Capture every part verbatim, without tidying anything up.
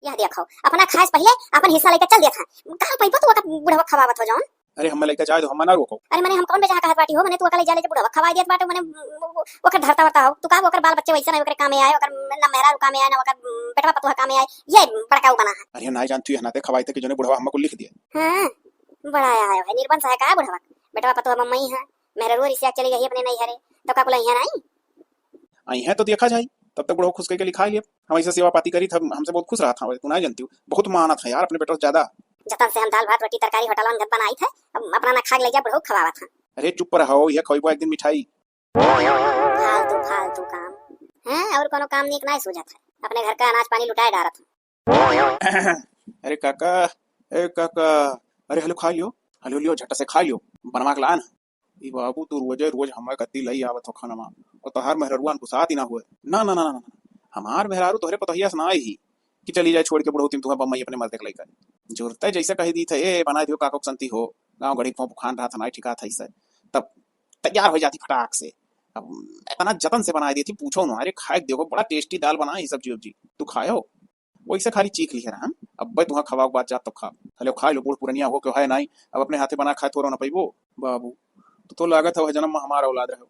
यह देखो, अपना खाए से पहिले अपन हिस्सा लेके चल देत है। कहाँ पैबो तू ओकर बुढ़वा खवावत हो जौन? अरे हम्मे लइका जाए दो, हम्मे ना रोको। अरे मने हम कौन बेजा कहत बाटी हो, मने तू ओकर ले जा, ले जा बुढ़वा खवाई देत बाटे, मने ओकर धरता वरता हो। तू का ओकर बाल बच्चे वैसे नहीं, ओकरे कामे आए, ओकर ना मेहरारू कामे आए, ना ओकर बेटवा पतोह कामे आए, ये बड़का उ बना है। अरे ना जानती है ना ते खवाई थे कि जोने बुढ़वा हमको लिख दिए। हाँ, बड़ा आया है, निर्बंस है का बुढ़वा? बेटवा पतोह मम्मी है, मेहरारू रिसिया चली गई अपने नैहरे, तो का बोला यहाँ नहीं? आई है तो देखा जाई, तब तक बुढ़ऊ खुश करके लिखा लिए। हम ऐसे सेवा पाती करी था, हमसे बहुत खुश रहा था, तू ना जानती हो, बहुत मानत है यार अपने बेटा से ज्यादा। जतन से हम दाल भात रोटी तरकारी होटल में बनाई थे, अब अपना ना खा के ले जा बुढ़ऊ खवावत है। अरे चुप रहो, यह खइबो एक दिन मिठाई। फालतू फालतू काम है, और कोनो काम नीक ना सूझत है, अपने घर का अनाज पानी लुटाए डारत है। अरे काका, ए काका, अरे हलो खा लियो, हलो लियो, झट से खा लियो, बनवा के लान। ई बाबू, तू रोजे रोज हमारे कत्ती लई आवत हो खाना, और तोहार मेहररुआ गुस्सात ही ना हुए। ना, ना, ना, ना, ना। हमार मेहरारू तोहरे पतोहिया से ना आई ही कि चली जाए छोड़ के बुढ़ौती में तुम्हें बम्बई अपने मर्दे के लइका। जुरते जैसे कही दी थे, "ए, बना दियो काको के संती हो, गाँव गढ़ी फूंक उखान रहा था, ना ठिका था इसे।" तब तैयार हो जाती फटाक से। अब इतना जतन से बनाई दी थी, पूछो ना। अरे खाए के देखो, बड़ा टेस्टी दाल बना है, सब्जी उब्जी। तू खायो? वैसे खाली चीख लिहे रहन। अब भाई तुहाँ खवाओ के बाद जात तो खा। हले खा लो, बूढ़ पुरनिया हो क्यों है नाई, अब अपने हाथे बना खाए थोड़ो ना पैबो। बाबू, तू तो लागत है वह जन्म में हमारा औलाद रहो।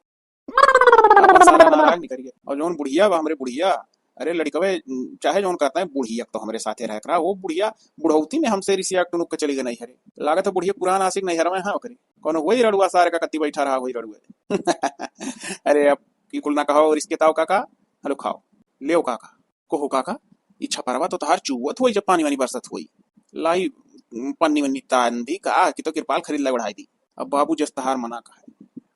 साला नाराज नहीं करिए। और जौन बुढ़िया बा हमरे बुढ़िया, अरे लड़कवे, चाहे जौन कहता है बुढ़िया तो हमरे साथे रह करा, वो बुढ़िया बुढ़ौती में हमसे रिसिया टुनुक के चली गई नहीं हरे। लागत है बुढ़िया पुरान आशिक नहीं हरवे है ओकरी। कौनो वही रड़ुआ सारे का कत्ती बैठा रहा वही रड़ुआ। अरे अब की कुल ना कहो और इसके ताव काका, हलो खाओ, ले काका। कहो काका, ई छपरवा तो तहार चुवत होई जब पानी वानी बरसत होई। लाई, उम, पन्नी वन्नी तान दी का कि तो तिरपाल खरीद ला ओढ़ाई दी। अब बाबू जस तहार मना का है।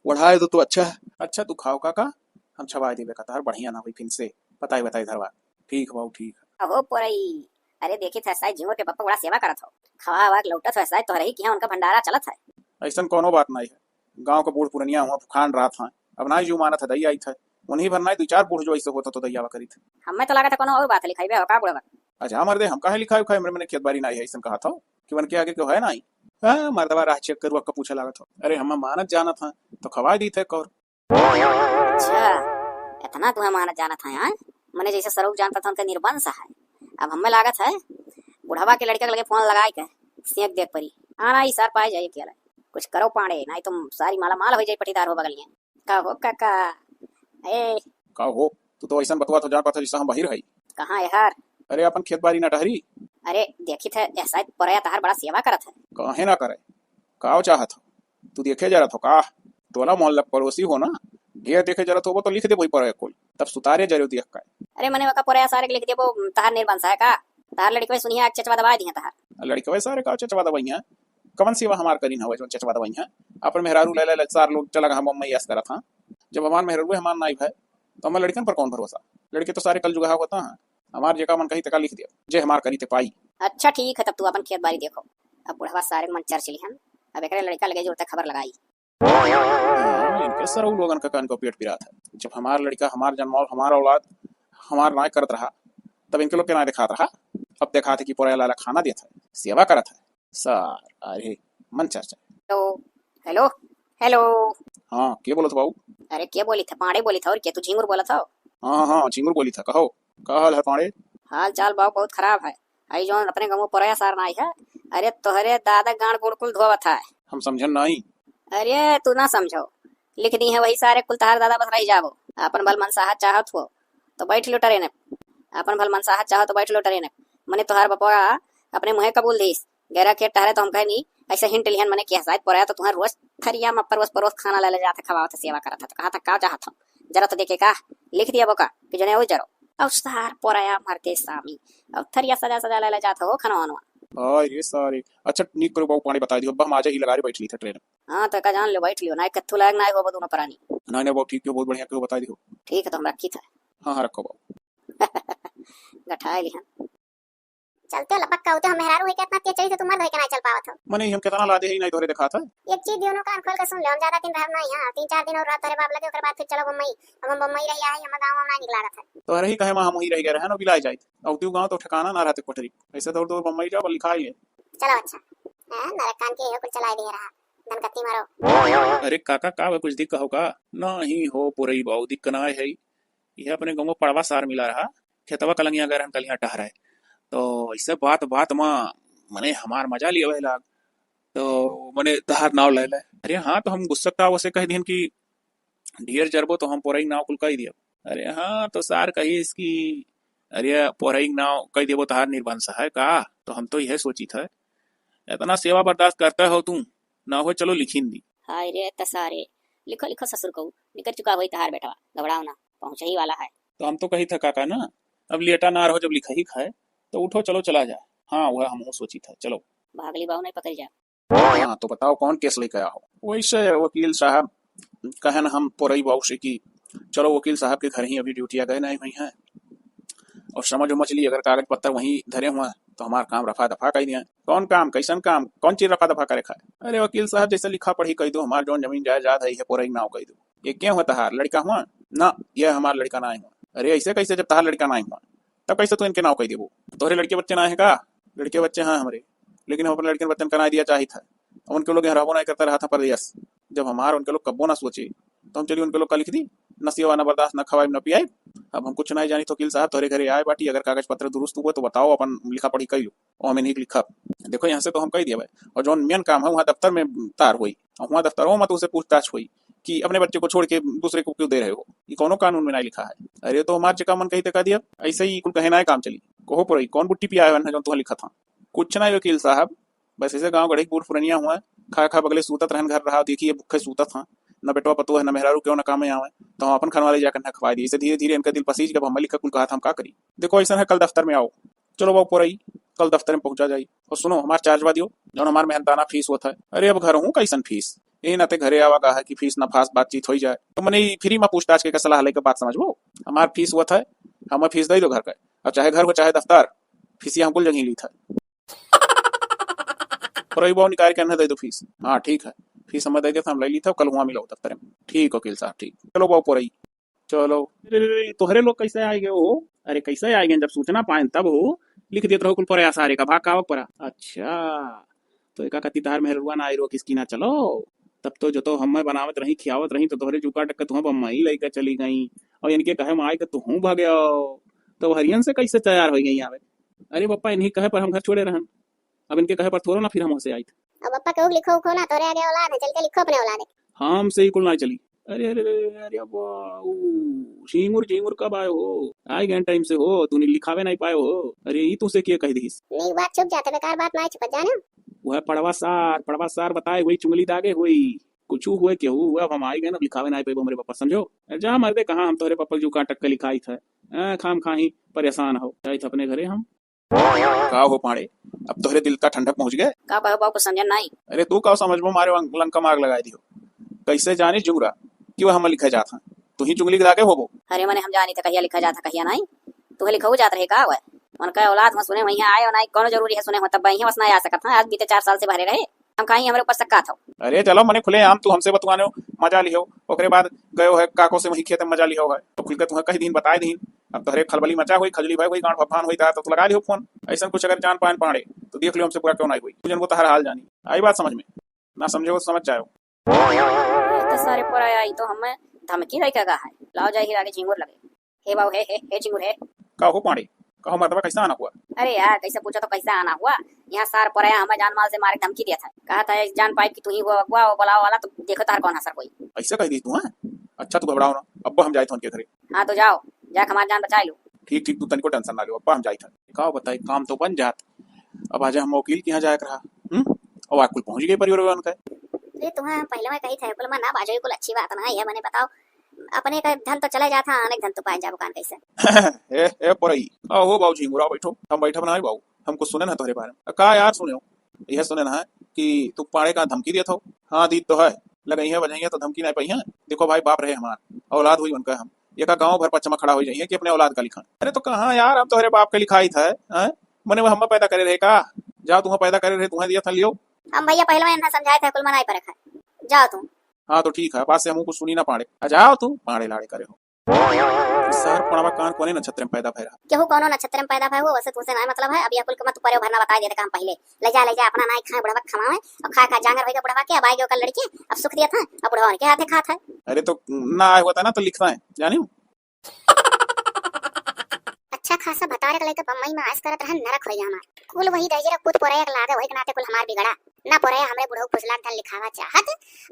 ओढ़ाए दो तो अच्छा है। अच्छा तू खाओ काका, हम छवाए देबे का तहार बढ़िया ना होई फिन से। बताई बताई धरवा। ठीक बाबू ठीक है। अहो पोरई, अरे देखी थे साई झिंगुर के पप्पा बड़ा सेवा करत हो। खवा हवा के लौटत हो साई तोहरे ही किहाँ उनका भंडारा चलत है। ऐसन कोनो बात नहीं है। गाँव का बूढ़ पुरनिया हुआ फुखान रात हैं। अब ना ही जू मानत है दई आई थे। उन्हीं भर ना ही दो चार बूढ़ जो ऐसे होता तो दई आवा करी थे। हमें तो लागत है कोनो और बात लिखाई बे हो का बुढ़वा? अच्छा मर्दे हम काहे लिखाई उखाई हमरे मने खेत बारी ना ही है ऐसन कहा था कि वन के आगे क्यों है ना ही। हाँ मर्दवा राह चेक करू अक्का पूछे लागत हो। अरे हम मानत जानत हैं तो खवाई दी थे कौर। अच्छा, इतना तुम्हें मानत जानत है, हाँ? मने जैसे सरुक जानता था उनका निर्बंस है। अब हमें लागत है, बुढ़वा के लड़का के लगे फोन लगाए के, सेंक देख परी। हाँ ना, ई सार पाए जाए अकेला। कुछ करो पांड़े, नहीं तुम सारी माला माल हो जाए पटीदार हो बगलिए। का हो काका? ए। का हो? तू तो ऐसन बतवा तो जान पाता जैसा हम बहिर हई। कहाँ यार? अरे अपन खेत बारी ना टहरी। अरे देखी थे, यह शायद परया तहार बड़ा सेवा करत है। काहे ना करे? का चाहत हो? तू देखे जरत हो का? टोला मोहल्ला के पड़ोसी हो ना, ढेर देखे जरत होबो तो लिख देबो ई पर कुल, तब सुतारे जरूर दिया का। अरे मने ओका पोरया सारे के लिख देबो, तहार निर्बंस है का? तहार लड़कवे सुनिया चचवा दबाए दिया तहार। लड़कवे सारे का चचवा दबाइया? कवन सेवा हमार करीन हवे जौन चचवा दबाइया? अपन मेहरारू ले ले ले सार लोग चला हम मम्मी यस करत हाँ। जब हमार मेहरारू हमार नाई भय, तो हमार लड़कन पर कौन भरोसा? लड़के तो सारे कल जुगाहा होता है। हमार जेका मन कही तेका लिख दियो, जे हमार करी ते पाई। अच्छा ठीक है, तब तू अपन खेत बारी देखो। अब बुढ़वा सारे मन चर्च लिहन, अब एकरे लड़का लगे जुरते खबर लगाई। हाँ, इनके सरऊ लोगन का कान को पेट पिरात है। जब हमार लड़का, हमार जन्माल, हमार औलाद, हमार नाय करत रहा, तब इनके लोग के नाय दिखात रहा। अब दिखात है कि पोरया लाला खाना देत है, सेवा करत है। सर, अरे, मन चर्चा। हेलो, हेलो, हेलो। हाँ, के बोलत बाबू? अरे, के बोली था? पांड़े बोली था, और के तू झिंगुर बोलत हो? हाँ, हाँ, हाँ, झिंगुर बोली था, कहो। का हाल है पांड़े? हाल चाल बाबू बहुत खराब है। आई जौन अपने गाँव पोरया सार नाई है, अरे तोहरे दादा गांड गोड़ कुल धोवत है। हम समझन नाई। अरे तू ना समझो, लिख दी है वही सारे कुल तहार दादा बस रही जाबो। अपन भल मनसाहत चाहत हो तो बैठ लो ट्रेन, अपन भल मनसाहत चाहो तो बैठ लो ट्रेन। मने तोहार बपवा अपने मुँहे कबूल दीस, गैरा खेत टहरे तो हम कहे नी, ऐसे हिंट लिहन मने किया शायद पोरया तो तुहार रोज थरिया में परोस परोस खाना ले ले जात है, खवावत है, सेवा करत है, तो कहा था का चाहत हो? जरा तो देखे का, लिख दिया बोका कि जने हो जरो। अब सार पोरया मरते सामी, अब थरिया सजा सजा ले ले जात हो खाना वानवा। हाय रे सारे। अच्छा, नीक करो बाबू, पानी बताई दियो, अब हम आजे ही लगा रे बैठ ली थे ट्रेन। हाँ, तो का जान लियो, बैठ लियो, ना कत्थू लायक ना हो दोनों प्राणी। नहीं, नहीं बाबू, ठीक हो, बहुत बढ़िया करो, बताई दियो। ठीक है, तो हम रखी था। हाँ, हाँ, रखो बाबू। गठाए लिहन। चलते हो लपक का होते हो, मेहरारू है के इतना तेज चली तो तुम मर्द है के ना चल पावत हो। मने हम कितना लादे ही नहीं तोरे दिखात है। एक चीज दोनों कान खोल के सुन ले, हम ज्यादा दिन रहब नहीं, हाँ, तीन चार दिन और रह तोरे बाप लगे, ओकर बाद फिर चलो बम्बई। अब हम बम्बई रही आई, हम गाँव में ना निकला रहत है। तो रही कहे माँ हम वही रह गए रहे ना, बिलाए जाए। अब तू गाँव तो ठिकाना ना रहते कोठरी, ऐसे दौड़ दौड़ बम्बई जाओ, लिखाई है। चलो अच्छा। हाँ, नरक कान के हो कुल चलाए दिए रहा। धनकत्ती मारो। अरे काका, का बा, कुछ दिक्क हो का? नाही हो पुरई बाऊ, दिक्क ना है। यह अपने गाँव पड़वा सार मिला रहा, खेतवा कलंगिया गए रहन कलिया टहरे। तो ऐसे बात बात मा मने हमार मजा लियावे लाग, तो मने तहार नाव ले ले। अरे हाँ, तो हम गुस्सा का वैसे कह दिहन कि ढेर जरबो तो हम पोरई नाव कुल कह दियो। अरे हाँ, तो सार कहिस कि अरे पोरई नाव कह देबो तहार निर्वंश है का? तो हम तो यह सोचित है, इतना सेवा बर्दाश्त करता हो तू, ना हो चलो लिखिन दी। हाय रे तसारे, लिखो लिखो ससुर को, निकल चुका होई तहार बेटवा, घबराओ ना, पहुँचे ही वाला है। तो हम तो कही था काका ना, अब लेटा ना रहो, जब लिखा ही खाए तो उठो, चलो चला जाए। हाँ, वह हम सोची था, चलो। भागली बाऊ नहीं पकड़ जा। हाँ, तो बताओ कौन केस लेके आहो? वैसे वकील साहब कहन हम पोरई बाऊ से कि चलो वकील साहब के घर ही अभी ड्यूटिया गए नहीं हुई हैं और समझ उमझ ली, अगर कागज पत्तर वहीं धरे हुआ तो हमार काम रफा दफा कर दिया। कौन काम, कैसन काम, कौन चीज रफा दफा करे खाए? अरे वकील साहब, जैसे लिखा पढ़ी कह दो, हमार जौन जमीन जायदाद है, ये पोरई नाव कह दो। ये क्या हुआ तहार लड़का हुआ? ना, ये हमार लड़का ना हुआ। अरे ऐसे कैसे, जब तहार लड़का ना हुआ तब कैसे तू इनके नाव कह देबो? तोहरे लड़के बच्चे ना है का? लड़के बच्चे हैं हमरे, लेकिन हम अपने लड़के बच्चन का ना दिया चाहित है। अब उनके लोग यहाँ रहबो नहीं करता, रहा था परदेस। जब हमार उनके लोग कब्बो ना सोचे तो हम चलिए उनके लोग का लिख दी, न सेवा ना बर्दाश्त, ना खवाई ना पियाई। अब हम कुछ नहीं जानी तो वकील साहब तोहरे घरे आए बाटी, अगर कागज पत्र दुरुस्त हुआ तो बताओ, अपन लिखा पढ़ी कर लो। और हम इन्हीं के लिखब। देखो यहाँ से तो हम कह दिया भाई, और जौन मेन काम है वहाँ दफ्तर में तार हुई, और वहाँ दफ्तरों में तो उसे पूछताछ हुई कि अपने बच्चे को छोड़ के दूसरे को क्यों दे रहे हो, ये कौनो कानून में नहीं लिखा है। अरे तो हमार जेका मन कही ते कह दिया, ऐसे ही कुल कहे ना काम चली। कहो पुरई, कौन बुट्टी पिया है जो तुहा लिखा था? कुछ ना वकील साहब, बस ऐसे गाँव गढ़ी के बूढ़ पुरनिया हुआ, खा खा बगले सूतत रहन, घर रहा देखिए भूखे सूतत हाँ, न बेटवा पतोह है न मेहरारू, क्यों न काम में आवे, तो हम अपन खनवा ले जाकर न खवाए दिए। इसे धीरे धीरे इनका दिल पसीज, जब हम लिखा कुल कहा था हम का करी। देखो ऐसा है, कल दफ्तर में आओ। चलो बाबू पुरई, कल दफ्तर में पहुंचा जाई। और सुनो, हमार चार्जवा दियो, जौन हमार मेहनताना फीस होत है। अरे अब घर हूँ कैसन फीस, यही नाते घरे आवा का है कि फीस ना फास बातचीत हो ही जाए। तो मने ई फ्री में पूछताछ के सलाह लेके बात समझबो। हमार फीस होत है, हमें फीस दे दो घर का, अब चाहे घर हो चाहे दफ्तर, फीसिया हम कुल जगह ली था। पुरई बाबू निकाल के अन्हे दे दो फीस। हाँ ठीक है, फीस हमें दे देता, हम ले ली था, कल हुआ मिलो दफ्तर में। ठीक वकील साहब, ठीक। चलो बाबू पुरई। चलो। अरे, अरे, अरे, तोहरे लोग कैसे आए गए हो? अरे, कैसे आए गए? जब सूचना पाएन तब हो, लिख देत रहो कुल परे आसारे का, भाग का आवक परा। अच्छा, तो एका कति तहार मेहरुआ ना आई रो किसकी ना चलो? तब तो जो तो हमें बनावत रही, खियावत रही, तो तोहरे जुका टक्का तुहाँ बम्मई लइका चली गई, और इनके कहे में आए के तुहूँ भागे आओ, तो हरियन से कैसे तैयार हो गई आवे? अरे पप्पा, इन्हीं कहे पर हम घर छोड़े रहन, अब इनके कहे पर थोड़ो ना फिर हम होसे आइत। अब पप्पा केहू के लिखो उखो ना, तोरे आगे औलाद है, चल के लिखो अपने औलाद के। हमसे ही कुल ना चली। अरे, अरे, अरे, अरे, बाऊ, झींगुर, झींगुर कब आयो हो? आए गए टाइम से हो, तूने लिखावे नहीं पायो हो। अरे, ई तुझसे के कह दिस? नीक बात छुप जाते, बेकार बात ना छुपत जाने। वह पड़वा सार, पड़वा सार बताए हुई, चुंगली दागे हुई। कुछ हुए, केहू हुए, अब हम आए गए ना, लिखावे नहीं पाइबो हमरे पापा, समझो? जा मर्दे, कहाँ हम तोहरे पापा जो काटक के लिखाई था। आ, खाम खाही परेशान हो, जाइत अपने घरे हम। का हो पाड़े, अब तोहरे दिल का ठंडक पहुंच गए? का कहो बाबू, कुछ समझन नहीं। अरे तू का समझबो, मारे वंग-, लंका मार लगाए दियो। कैसे जाने जुगरा कि वह हम लिखे जात हैं, तू ही चुंगली के लागे होबो। अरे मने हम जानी थे कहिया लिखा जात है, कहिया नहीं। तू लिखऊ जात रहे का वह? उनका औलाद हो सुने वहीं आए और नहीं, कौन जरूरी है सुने हो, तब वहीं बस नहीं आ सकत हैं। आज बीते चार साल से भरे रहे, हम कहीं हमरे ऊपर शक का था। अरे चलो मने खुले आम तू हमसे बतुआने हो, मजा लिहो, ओकरे बाद गयो है काको से वहीं खेत में मजा लिहो है, तो खुल के तुम्हें कह दीन, बताए दीन। अब तोहरे खलबली मचा होई, खजली भाई होई, गांड भफान होई, ता तो लगा लियो फोन। ऐसा कुछ अगर जान पान पाड़े तो देख लियो, हमसे बुरा क्यों नहीं हुई। तू जन वो तहर हाल जानी, आई बात समझ में? ना समझे वो समझ जाओ। ये तो सारे पराया, ई तो हमें धमकी दे के गा है। लाओ जाए ही आगे झिंगुर लगे। हे बाबू, हे, हे, हे झिंगुर, हे। का हो पाड़े? का हो मर्दवा, कैसा आना हुआ? अरे यार, कैसे पूछो तो कैसा आना हुआ? यहाँ सार पराया हमें जान माल से मारे धमकी दिया था। कहा था, "जान पाइब कि तू ही हुआ अगुआ, वो बुलाओ वाला, तो देखो तार कौन असर कोई।" ऐसा कह दी तू, हैं? अच्छा, तू घबराओ ना, अब्बा हम जाए थे उनके घरे। हाँ, तो जाओ, जाके हमार जान बचाए लो। ठीक, ठीक, तू तनिको टेंशन ना लो, अब्बा हम जाए थे। का बताई, काम तो बन जात, अब आजा हम वकील के यहाँ जाए के रहा। हम्म? और आज कुल पहुँच गए परिवार वालन का। अरे, तुम्हें हम पहले में कही थे, कुल मना बाजो, कुल अच्छी बात ना है, मने बताओ, अपने का धन तो चले जात है, अनेक धन तो पाए जाबो कान कैसे? ए, ए, पड़ई। आओ हो बाबूजी, मुरा बैठो। हम बैठब ना बाबू, हम कुछ सुने ना तोहरे बारे में। का यार सुने हो? यह सुने ना कि तू पाड़े का धमकी देत हो। हाँ, दीत तो है। लगई है, बजई है तो धमकी नहीं पाई है। देखो भाई, बाप रहे हमार, औलाद हुई उनका हम। ये का गाँव भर पचमा खड़ा हो जाइए कि अपने औलाद का लिखा। अरे तो कहाँ यार, हम तोहरे बाप के लिखाई था, हैं? मने वो हम पैदा करे रहे का? जाओ, तुम्हें पैदा करे रहे, तुम्हें दिया था, लियो। हम भैया पहले में इन्हें समझाए थे, कुल मनाई पर रखा है। जाओ तुम। हाँ, तो ठीक है, बात से हमहू कुछ सुनी ना पाड़े। आ, जाओ तू, पाड़े लाड़े करे हो। सार पड़वा कान कोने नक्षत्र में पैदा भय रहा। केहू कौनो नक्षत्र में पैदा भय हो, वैसे तुमसे ना मतलब है। अब यह कुल के मत परे भरना बताए देते काम पहले। ले जा, ले जा, अपना नाई खाए बुढ़वा के खमावे, और खाए खा जांगर होइगा बुढ़वा के। अब आएगा ओकर लड़के, अब सुख दिया था, अब बुढ़वा उनके हाथे खात है। अरे तो ना आए होता ना तो लिखता है, जानियो। अच्छा, अच्छा खासा भतारे के लइके बम्बई मा ऐश करत रहन, नरक होइ गया हमार। कुल वही दहिजरा पूत पोरया के लागे, वही के नाते कुल हमार बिगड़ा। ना पोरया हमरे बुढ़ऊ फुसलाक धन लिखावा चाहत,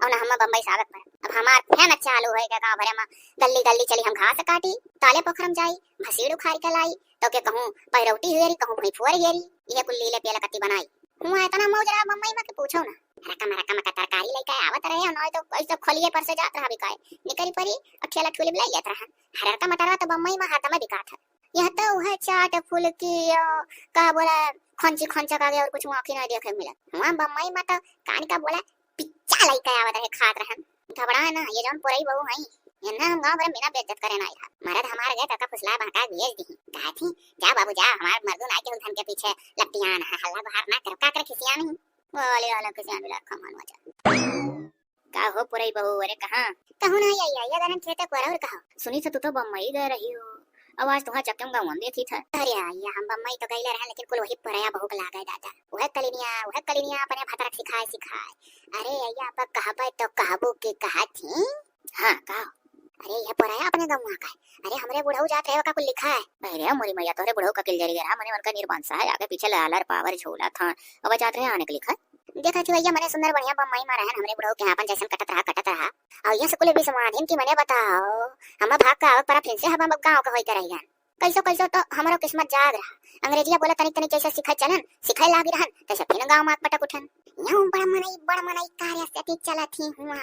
अउर ना हम्मा बम्बई सावक भर। अब हमार फेन चालू होइ गया गाँव भरे मा, गल्ली गल्ली चली हम घास काटी, ताले पोखरम जाई, भसीड़ उखाड़ के लाई, तो के कहूँ पैरौटी हेरी, कहूँ भुइफोर हेरी, इहे कुल लीले पेला कत्ती बनाई। हुआ इतना मौज रहा बम्बई मा कि पूछो ना। रकम रकम का तरकारी लइके आवत रहे, ना तो ऐसे खोलिए पर से जात रहा बिकाए। निकरी परी, अठियाला ठूली बिलाई लेत रहा। हरर का मटरवा तो बम्बई मा हरदम बिकात है। यह तो उहे चाट फुलकी, अ, का बोला, खंची खंचा का आगे अउर कुछ आँखी नहीं देखे मिलत। हुआ बम्बई मा तो कान का बोला, पिच्चा लइके आवत रहे, खात रहन। घबरा ना, ये जौन पुरई बहू हई, ये ना हम गाँव भर में बिना बेइज्जत करे ना आइला। मरद हमार गए तो का फुसला बहका भेज दी। कहा थी, "जा बाबू जा, हमार मर्दू नाई के हुलधन के पीछे लपटियान है, हल्ला बहार ना कर, का कर खिसियान ही।" बोले वाला खिसियान बिलार खमान वजा। का हो पुरई बहू, अरे कहाँ? कहूँ ना आई, आई, आई, गरन खेते पर और कहा। सुनी से तू तो बम्बई गए रही हो, अब आज तुहार चक्के में गाँव देखी था। अरे आइया, हम बम्बई तो गइले रहन, लेकिन कुल वही पुरया बहू के लागे दादा। वह कलिनिया, वह कलिनिया अपने भतरक सिखाए, सिखाए। अरे आइया, अब कहबे तो कहबो के कहा थी? हाँ, कहा। अरे यह पुरया अपने गौवा का है। अरे हमरे बुढ़ऊ जात रहे, ओका कुल लिखा है। अरे मोरी मैया, तोहरे बुढ़ऊ का किल जरी गया, मने उनका निर्बंसा है, आगे पीछे लालर पावर झोला था। अब जात रहे आने के लिखा। देखा थी भैया, मने सुंदर बढ़िया बम्बई मा रहन, हमरे बुढ़ऊ के यहाँ अपन जैसन कटत रहा, कटत रहा। और यह स्कूल भी समाधिन की मने बताओ, हम भाग का आवक पर फिर से हम अब गाँव का होई के रह गए। कैसो कैसो तो हमारो किस्मत जाग रहा। अंग्रेजिया बोला तनिक तनिक जैसे सिखाए चलन, सिखाए लागी रहन, तैसे फिर गाँव मा पटक उठन। यूं बड़ मनई, बड़ मनई कार्य से ती चलत ही हुआ।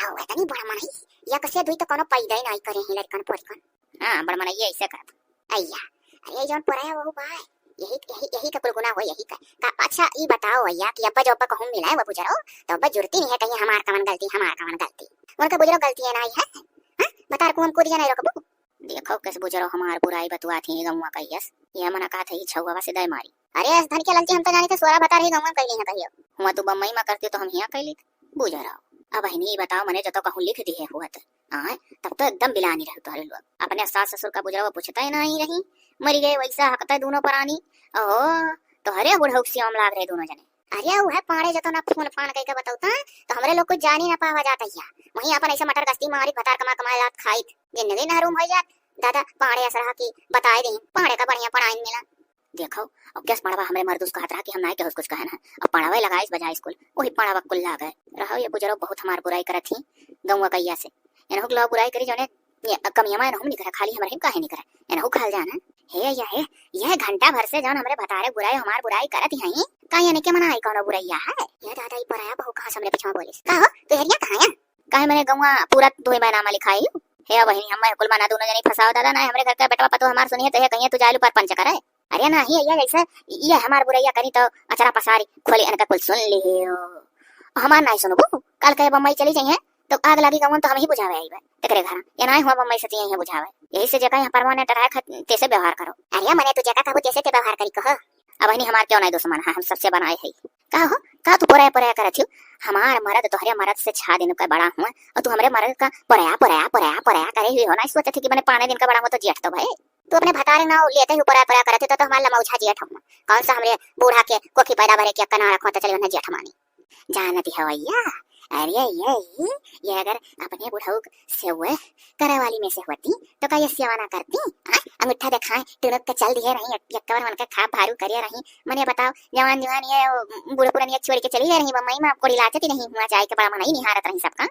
और इतनी बड़ मनई, या कसे दुई तो कोनो पैदा ही नहीं करे ही लड़कन पोरिकन। हाँ, बड़ मनई ऐसे कहत। अइया, अरे जौन पुरया बहू बा, यही, यही, यही का कुल गुना हो, यही का। का, अच्छा, ई बताओ भैया कि अब्बा जो अब्बा कहूँ मिलाए वो बुजरो, तो अब्बा जुरती नहीं है कहीं हमार कवन गलती, हमार कवन गलती। उनका बुजरो गलती है ना है? हाँ? बता रखू हम कूद जाना रोकबू। देखो कस बुजरो हमार बुराई बतुआ थी गौवा कहियस, ये मना कहा था ही छौवा से दय मारी। अरे अस धन के ललची हम तो जानी थे सोरा बता रही गौवा कैली है कहियो। हुआ तू बम्बई मा करती तो हम हियाँ कैली। बुजरो, अब हिनी बताओ मने जो तो कहूँ लिख दिए हुआ तो। आय, तब तो एकदम बिलानी रहे तोहरे लोग। अपने सास ससुर का बुजरवा पूछता ही नहीं रही। मरी गए वैसा हकता दोनों परानी। ओहो, तोहरे बुढ़ऊ के सियाम लाग रहे दोनों जने। अरे उहे पाड़े जतो ना फोन फान कइके बतौता, तो हमरे लोग कुछ जानी ना पावा जात हिया। वहीं अपन ऐसे मटर गश्ती मारित भतार कमा कमाए लात खाइत। जिंदगी नहरूम हो जात। दादा पाड़े असरहा की बताए दे, पाड़े का बढ़िया पढ़ाई मिला। देखो, और गैस पड़वा हमरे मर्दूस कहत रहा कि हम नाई केहू से कुछ कहन है। और पड़वे लगाइस बजाइस कुल, वही पड़वा कुल लागे। रहो ये बुजरो बहुत हमार बुराई करत ही, गौवा कहिया से। एनहु के लो बुराई करी जौने, ये कमिया मा एनहु निकरे, खाली हमरे ही काहे निकरे, एनहु खाल जाना। हे या हे, यह घंटा भर से जौन हमरे भतारे बुराई, हमार बुराई करत ही, का यानी के मना आई कौनो बुरैया है? ये दादा, ई पराया बहू कहाँ से हमरे पछवा बोलिस? का हो, तू हेरिया कहाँ है? काहे मने गौवा पूरा धोए महीना मा लिखाई? हे बहिनी, हम कुल मना दोनों जनी फंसाओ दादा, ना हमरे घर का बेटवा पतो हमार सुनिए तो हे कहिए तू जालू पर पंच करे। अरे नाही, ये ऐसे, ये हमार बुरैया करी तो अचरा पसारी खोली इनका कुल सुन लियो। हमार नाही सुनबू, कल के बम्बई चली जाइए तो आग लागी गवन तो हम ही बुझावे आई बा। तेकरे घर ये नाही हुआ बम्बई से तिये बुझावे। यही से जेका यहाँ परमानेंट रहे खत तैसे व्यवहार करो। अरे मने तू जेका कहबू तैसे ते व्यवहार करी कह। अब नहीं हमार क्यों नहीं दुश्मन है, हम सबसे बनाए है। का हो, का तू पोरया पोरया करत हो? हमार मरद तोहरे मरद से छह दिन का बड़ा हुआ और तू हमरे मरद का पोरया पोरया पोरया पोरया करे हुए हो। नहीं सोचत है कि मने पाने दिन का बड़ा हुआ तो जेठ तो भाई। तू अपने भतारे नाव लेते ही ऊपरा ऊपरा करते तो, तो हमार लमौझा जेठ हम। कौन सा हमरे बूढ़ा के कोखी पैदा भरे के अक्का ना रखो तो चले उन्हें जेठ मानी। जानती हो भैया, अरे ये, ये अगर अपने बुढ़ऊ से हुए करे वाली में से होती तो का ये सेवा ना करती? हाँ? अंगूठा दिखाए, टुनुक के चल दिए रही, एक, एक कवर मन के खा भारू करिए रही। मने बताओ, जवान जवान ये बूढ़ पुरनिया छोड़ के चली गए रही, बम्बई मा कोड़ी लाचती नहीं हुआ, जाए के बड़ा मना ही निहारत रही सबका।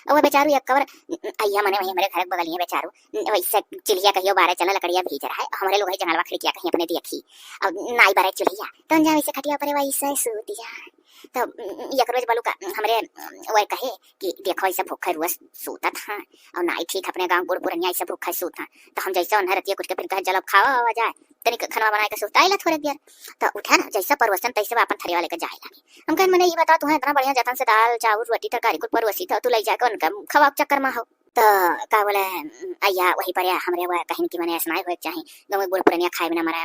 और वो बेचारू एक कवर, अइया मने वही हमरे घर के बगलिए बेचारू, वैसे चिल्हिया कहियो बारे चला लकड़िया भीज रहा है, हमरे लोग ही जंगलवा खिड़किया कहीं अपने देखी, और नाई बारे चिल्हिया, तो जा वैसे खटिया परे वैसे सूत जा। तो एक रोज बोलू का हमरे वह कहे कि देखो ऐसे भूखे रुआ सूतत हैं, और नाई ठीक अपने गाँव बूढ़ पुरनिया ऐसे भूखे सूत हैं, तो हम जैसे उन्हें रतिया कुछ के फिर कहे जलब खावा आवा जाए, तनिक खनवा बनाए के सुताई ला थोड़े देर। तो उठा ना, जैसे परोसन तैसे वो अपन थरिया लेके जाए लगी। हम कहन, "मने ई बताओ, तुहें इतना बढ़िया जतन से दाल, चाउर, रोटी, तरकारी कुल परोसी था, तू ले जाके उनका खवाओ के चक्कर मा हो।" तो का बोले, अइया वही पर या हमरे वो कहिन कि मने ऐसा नहीं होए के चाही, गाँव में बूढ़ पुरनिया खाए बिना मराए,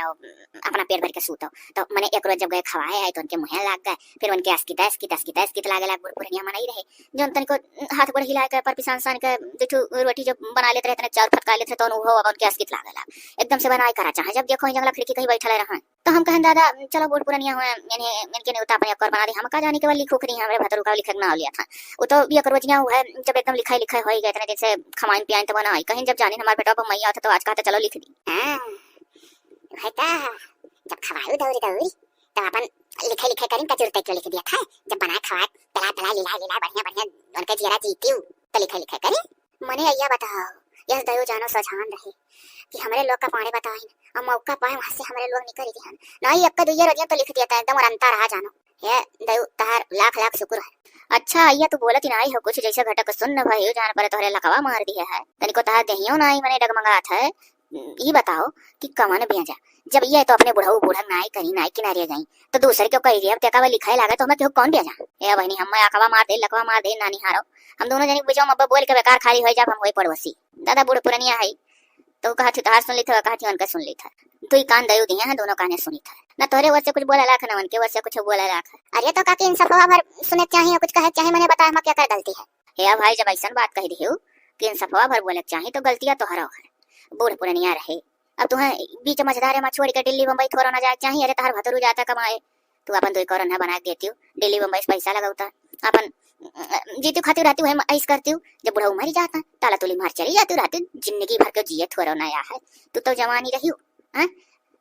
अपना पेट भर के सूतो। तो मने एक रोज जब गए खवाए आए तो उनके मुँहे लाग गए, फिर उनके अस्कित, अस्कित, अस्कित, अस्कित लागे लाग, बूढ़ पुरनिया मनई रहे, जौन तनिको हाथ गोड़ हिलाए के, पर पिसान सान के, दू ठो रोटी जब बना लेत रहे, तने चाउर फटका लेत रहे, तो उहो अब उनके अस्कित लागे लाग। एकदम से बनाए करा चाहे, जब देखो, जंगला खिड़की कहीं बैठल रहन। तो हम कहन, "दादा, चलो बूढ़ पुरनिया हुए, इन्हें, इनके नेवता अपने एक और बना दे।" हम का जानी केवल लिखो करी, हमरे भतरू का लिखे के नाव लिया था। वो तो ये करोजिया हुआ है, जब एकदम लिखाई लिखाई होई गए, इतने दिन से खमाइन पियाइन तो बनाई। कहीं जब जानी हमारे बेटा बम्बई आता तो आज कहता, "चलो लिख दी।" हाँ। है ता, जब खवायू दौरी दौरी, तब अपन लिखे लिखे करिन, का जरूरत है क्यों लिख दिया था? जब बनाए खवाए, पिलाए पिलाए, लिलाए लिलाए, बढ़िया बढ़िया उनके जियरा जीतियू, तो लिखे लिखे करिन। मने अइया बताओ, यस दयो जानो सजान रहे कि हमरे लोग का पाड़े बताइन, और मौका पाए वहाँ से हमरे लोग निकल दिहन। नहीं, एक दुइये रोजिया तो लिख दिया था, एकदम और अंता रहा जानो। हे दयो, तहार लाख लाख शुक्र है। अच्छा अइया, तू बोलत ही नाई हो कुछ, जैसे घटक सुन्न भइउ जान परे तोहरे लकवा मार दिया है। तनिको तहार देहियो नाई मने डगमगात है। ई बताओ कि कवन बेजा, जब ये तो अपने बुढ़ऊ बूढ़न नाई कहीं नाई किनारे गई, तो दूसरे क्यों कही अब तेका लिखाए लागे तो हमें क्यों कौन बेजा? ए बहनी, हम अकवा मार दे, लकवा मार दे, नानी हारो, हम दोनों जनी के बीच में अब बोल के बेकार खाली हो जाब, हम होई पड़ोसी। दादा बूढ़ पुरनिया है, तो कहा थी तोहार सुन ली था, कहा थी उनका सुन ली था। तू ही कान दयू दिया है, दोनों काने सुनी था। ना तोहरे ओर से कुछ बोला लाख, ना उनके ओर से कुछ बोला लाख। अरे तो काकी, इंसाफवा भर सुने के चाही, कुछ कहे के चाही, मने बताए हम क्या कर गलती है। हे भाई, जब ऐसन बात कह दिहू कि इंसाफवा भर बोले के चाही, तो गलतिया तोहरो है, बूढ़ पुरनिया रहे। अब तुहें बीच मझधारे में छोड़ के दिल्ली बम्बई थोड़ा ना जाए के चाही। अरे तोहर भतरू जाता कमाए, तू अपन दो करोड़ ना बना के देती हो, दिल्ली बम्बई से पैसा लगावता, अपन जीती खाती रहती है, ऐस करती हो। जब बुढ़ऊ मरी जाता, ताला तुली मार चली जाती रहती, जिंदगी भर के जिए थोड़ा ना आया है। तू तो जवानी रही हो, हाँ?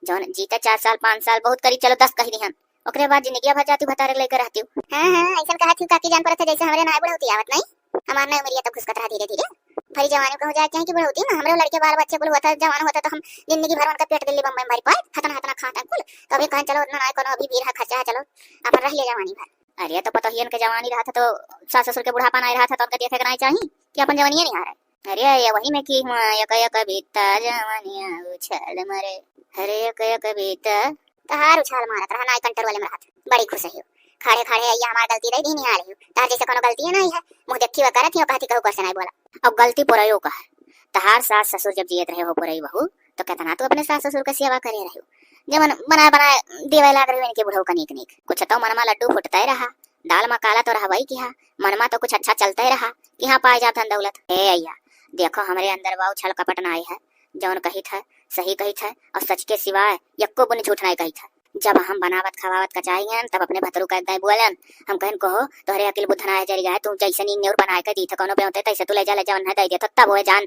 जौन जीते चार साल, पाँच साल, बहुत करी, चलो दस कह दिहन, ओकरे बाद जिंदगिया भर जाती भतारे लेके रहती हो। हाँ, हाँ, ऐसन कहा थी काकी, जान पड़त है जैसे हमरे नाय बुढ़ौती आवत नहीं, हमार नाय उमरिया तो घुसकत रहा धीरे धीरे। भरी जवानी कहूँ जाए चाहे कि बुढ़ौती में हमरे लड़के बाल बच्चे कुल होता, जवान होता तो हम जिंदगी भर उनका पेट दिल्ली बम्बई में भरी पाए, हतना हतना खाता कुल। तो अभी कहन चलो उतना नाय कोनो, अभी भीड़ है खर्चा है, चलो अपन रह ले जवानी भर। अरे तो पतोहियन के जवानी रहा था तो सास ससुर के बुढ़ापा नाय रहा था तो उनका देखे के नाय चाही कि अपन जवानिया नहीं आ रहा है। अरे, ये वही में की हुआ, एक एक बीता जवानिया उछाल मारे। अरे, एक एक बीता। तहार उछाल मारत रहा, नाई कंट्रोल में रहत। बड़ी खुश है। खड़े खड़े अइया हमार गलती दे दी निहार है। तहार जैसे कोनो गलती है नहीं है। मुँह देखी हुआ करत ही, कहती कहू कैसे नहीं बोला। अब गलती पुरयो का है। तहार सास ससुर जब जियत रहे हो पुरई बहू, तो कितना तू अपने सास ससुर का सेवा करे रहे हो। जवन बनाए बनाए देवे लाग रहे हो इनके बुढ़ऊ का नीक नीक। कुछ तो मनमा लड्डू फुटते रहा, दाल मा काला तो रहबई किहा, मनमा तो कुछ अच्छा चलते रहा कि हाँ पाए जाब धन दौलत। ए अइया, देखो हमरे अंदर बा उ छल कपट नाई है, जौन कहित है सही कहित है और सच के सिवाय यक्को बुन झूठ नाई कहित है। जब हम बनावत खवावत का चाहिए तब अपने भतरू का एक दाई बोलन, हम कहन कहो तोहरे अकिल बुद्ध ना है जरिया है, तू जैसे नीक नेउर बनाए के दीत है कोनो बेवते तैसे तू ले जा ले जा उन्हें दे दे तो तब वो जान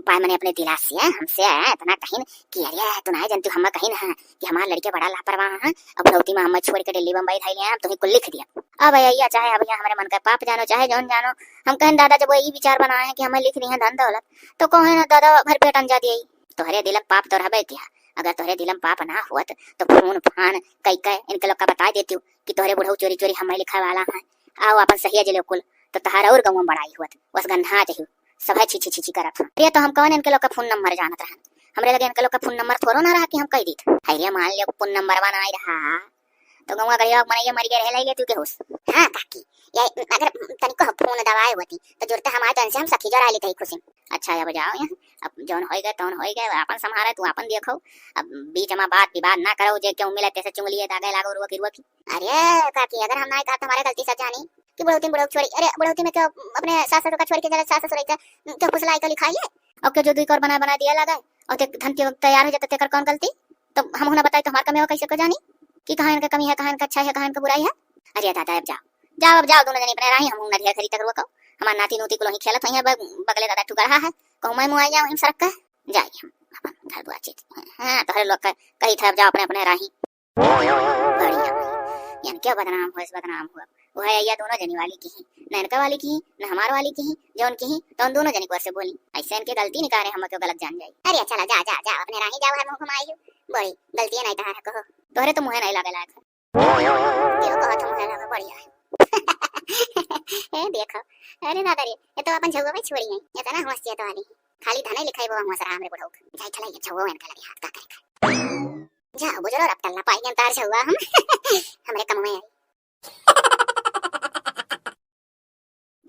पाए मने अपने दिला से हमसे है इतना कहीं कि अरे तू ना जानती हम कहीं ना कि हमार लड़के बड़ा लापरवाह हैं, अब बुढ़ौती में हमें छोड़ के दिल्ली बम्बई धइले हैं, हम तुहीं कुल लिख दिया। अब भैया चाहे अब यहाँ हमरे मन का पाप जानो चाहे जौन जानो, हम कहन दादा जब वो ई विचार बनाए हैं कि हमें लिख दिए हैं धन दौलत, तो कहे ना दादा भर पेट अंजा दिए। तोहरे दिलम पाप तो रहबे किया, अगर तोहरे दिलम पाप ना हुअत तो फोन फान कई के इनके लोग का बता देती कि तोहरे बुढ़ऊ चोरी चोरी हमें लिखा वाला है, आओ अपन सहिया जिले कुल, तो तहार और गाँव में बड़ाई हुअत, बस गन्हा जही सब है छी छी छी छी करत हम। अरे तो हम कौन इनके लोग का फोन नंबर जानत रहन, हमरे लगे इनके लोग का फोन नंबर थोड़ो ना रहा कि हम कह दीत। है रे मान लियो फोन नंबर बनाए रहा तो गौवा गलिया मनैया मर गए रहे लाइले तू के होश। हाँ काकी, ये अगर तनिको हम फोन दबाए होती तो जुड़ते हमारे तन से हम सखी जोड़ा लेते ही खुशी। अच्छा अब जाओ यहाँ, अब जौन होई गए तौन होई गए, अपन संभाले तू अपन देखो। अब बीच में बात विवाद ना करो, जे क्यों मिले तैसे चुंगलिए दागे लागो रुआ की रुआ की। अरे काकी, अगर हम ना कहा तो हमारे गलती से जानी कि बुढ़ौती में बुढ़ऊ छोड़ी, अरे बुढ़ौती में क्यों अपने सास ससुर का छोड़ के जरा सास ससुर इधर क्यों फुसला आइकर लिखाई है? और क्यों जो दुई कौर बना बना दिया लगा और ते धन के वक्त तैयार हो जाता तेकर कौन गलती? तो हम ना बताई तो हमार कमी हो कैसे को जानी कि कहाँ इनका कमी है, कहाँ इनका अच्छा है, कहाँ इनका बुराई है। अरे दादा अब जाओ, जाओ अब जाओ दोनों जने अपने राही, हम ना ढेर खरी तक रोको। हमार नाती नूती कुल वहीं खेलत हुई है, बग-, बगले दादा ठुकर रहा है, कहूँ मैं मुँह आ जाऊँ इन सड़क का। जाए हम अपन घर दुआ चीज। हाँ तोहरे लोग का कही था अब जाओ अपने अपने राही। बढ़िया भाई, यानी क्या बदनाम हुआ, इस बदनाम हुआ। वो है या दोनों जनी वाली की ही, न इनका वाली की ही, न हमार वाली की ही, जो उनकी ही, तो उन दोनों जनी को से बोली। ऐसे इनके गलती निकाले हम क्यों गलत जान जाए। अरे चला जा जा जा अपने राही जाओ, हर मुँह घुमाई हो। बड़ी गलती है नहीं तहार कहो। तोहरे तो मुँहे नहीं लगे लायक है। क्यों कहो तुम मुँहे लगे बढ़िया है। ए देखो, अरे दादा रे, ये तो अपन झगुआ में छोड़ी है, ये तो ना हंस तो वाली। खाली धने लिखाई वो हंस रहा हमरे बुढ़ऊ। जाए चला ये झगुआ इनका लगे हाथ का करेगा। जा गुजरो रपटल ना पाई तार झगुआ हम। हमरे कम में आई।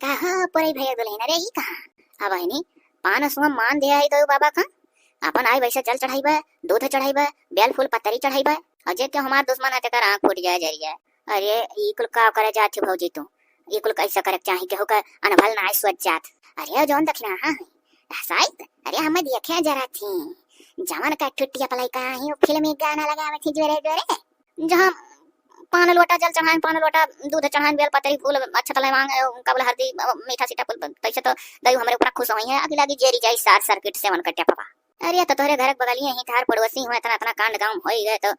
कहाँ पड़े भैया दुल्हन रे, ई कहाँ? अब बहिनी, पान सुआ मान दे आई दो बाबा का। अपन आई वैसे जल चढ़ाई बा, दूध चढ़ाई बा, बेल फूल पतरी चढ़ाई बा। और जे क्यों हमार दुश्मन है तेकर आँख फूट जाए जरिया। अरे ई कुल का करे जात हो भौजी तू? ई कुल कैसे करे चाही केहू का अनभल ना सोच जात। अरे जौन दक्षिणा हाँ है, हसाई, अरे हमें देखे जरा थी। जवन का टुटिया पलाई का ही फिल्मी गाना लगावे थी जोरे जोरे। जहाँ पान लोटा जल चढ़ाएं, पान लोटा दूध चढ़ाएं, बेल पतरी फूल, अच्छा तले मांग, का बोला हल्दी, मीठा सीठा फूल, तैसे तो दयू हमरे ऊपर खुश होई है। अगला की जेरी जाई सार सर्किट से उनका टेपवा। अरे, तो तोहरे घर के बगलिए ही तहार पड़ोसी हुए, इतना, इतना कांड गाँव में होई गए, तो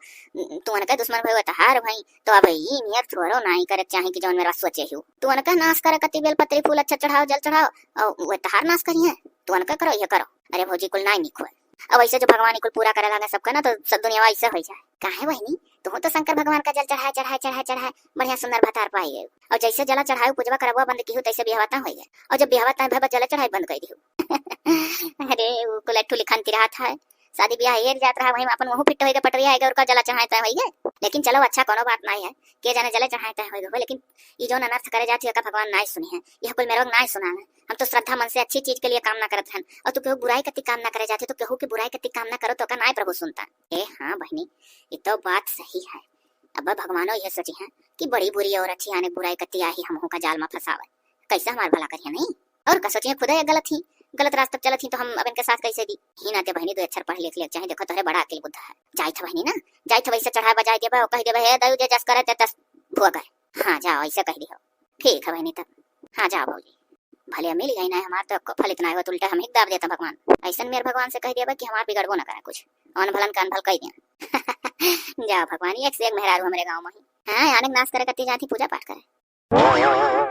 तू उनके दुश्मन भई, वो तहार भई, तो अब ई नियत थोड़ो नाई करे के चाही कि जौन मेरा सोचे ही। तू उनके नाश करे कती बेल पत्री फूल अच्छा चढ़ाओ, जल चढ़ाओ, और वो तहार नाश करिए, तू उनके करो, ये करो। अरे भौजी, कुल नाई निक होए। अब ऐसे जो भगवान कुल पूरा करे लागे सबका ना, तो सब दुनिया ऐसे हो जाए। काहे बहिनी, तू तो शंकर भगवान का जल चढ़ाए, चढ़ाए, चढ़ाए, चढ़ाए, बढ़िया सुंदर भतार पाई गए। और जैसे जला चढ़ाए, पूजवा करबुआ बंद की हो, तैसे बिहवा तय हो गए। और जब बिहवा तय भवा, जले चढ़ाए बंद कर दियो। अरे, वो कुल एक ठो लिखन तिरात है। शादी ब्याह हेर जात रहा, वहीं अपन वहू फिट होइगे, पटरिया आइगे, और का जला चढ़ाए तय होइगे। लेकिन चलो, अच्छा, कोनो बात नाई है, के जाने जले चढ़ाए तय होइगे हो, लेकिन ई जौन अनर्थ करे जात है, एका भगवान नाई सुनी है, यह कुल मेरे नाई सुना है। हम तो श्रद्धा मन से अच्छी चीज के लिए कामना करत हन, और तू केहू बुराई कती कामना करे जात है, तो केहू की बुराई कती कामना करो तो का नाई प्रभु सुनता। ए हाँ बहिनी, ये तो बात सही है। अब भगवानो यह सोची है कि बड़ी बुरी और अच्छी आने बुराई कती आई हमहू का जाल में फंसावे, कैसे हमार भला करिए नहीं। और का सोचिए, खुदे गलत ही, गलत रास्ता पे चलत ही, तो हम अब इनके साथ कैसे दी? ही नाते बहिनी, दो अक्षर पढ़ लिख ले चाहे, देखो तोहरे बड़ा अकिल बुद्ध है। जाई था बहिनी ना, जाई था वैसे चढ़ाए बजाए देबा, कह देबा, "हे दयू, जे जस करे ते तस भोग है।" हाँ, जाओ, ऐसे कह दियो। ठीक है बहिनी, तब हाँ, जाओ भौजी। भले मिल गई ना हमार, तो फलित ना हो, उल्टा हम ही दाब देता भगवान। ऐसन मेरे भगवान से कह देबा कि हमार बिगड़बो ना करे कुछ, अन भलन का अनभल कह दिया। जाओ भगवान, एक से एक मेहरारू हमरे गाँव में ही। हाँ, आने के नाश करे करती जाती, पूजा पाठ करे।